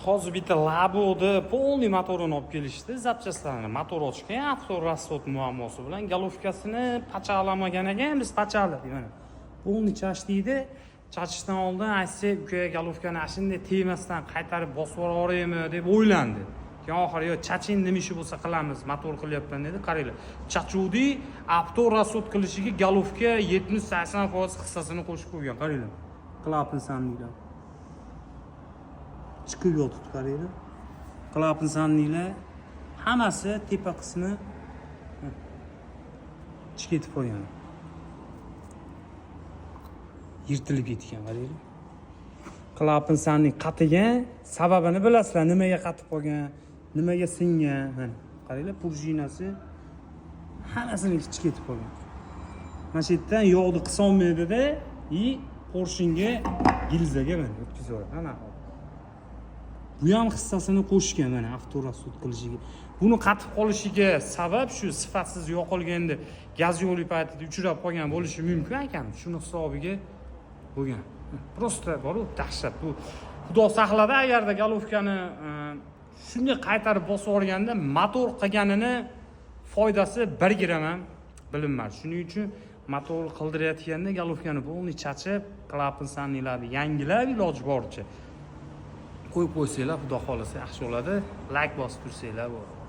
Hozir bitta Laboni полный motorini olib kelishdi, запчасть larini. Motor ochgan, авторасход muammosi bilan головка sini pachaqlamagan ekan, biz pachaqladik mana. Полный chachdikda, chachishdan oldin aytsak, uka, головка ni ana shunday tegmasdan qaytarib bosib yuboraymi deb o'ylandi. Keyin oxiri yo chaching, nima ishi bo'lsa qilamiz, motor qilyapman dedi. Qaranglar, chachuvdik, авторасход qilishiga головка 70-80% hissasini qo'shib qo'ygan, qaranglar. Клапан сальник lar chiqib yotibdi, qaranglar. Клапан сальник lar hammasi tepa qismi chiqib ketib qolgan. Yirtilib ketgan, qaranglar. Клапан сальник qatigan, sababini bilasizlar, nimaga qatib qolgan, nimaga singan. Mana qaranglar, пружина si hammasini chiqib ketib qolgan. Mana shu yerdan yog'ni qisolmaydida и поршень ga, gilzaga mana o'tkazib yuboradi. Mana bu ham hissasini qo'shgan mana авторасход qilishiga. Buni qatib qolishiga sabab shu sifatsiz yoqilganda gaz yo'li paytida uchrab qolgan bo'lishi mumkin ekan. Shuni hisobiga bo'lgan. Просто boru dahshat bu. Xudo saqladi, agarda головка ni shunday qaytarib bosib yuborganda motor qilganini foydasi bir gramm ham bilinmadi. Shuning uchun motor qildirayotganda головка ni полный chachib, клапан сальник larni yangilab, iloji boricha qo'yib qo'ysanglar, xudo xohlasa, yaxshi bo'ladi. Layk bosib tursanglar bo'ladi.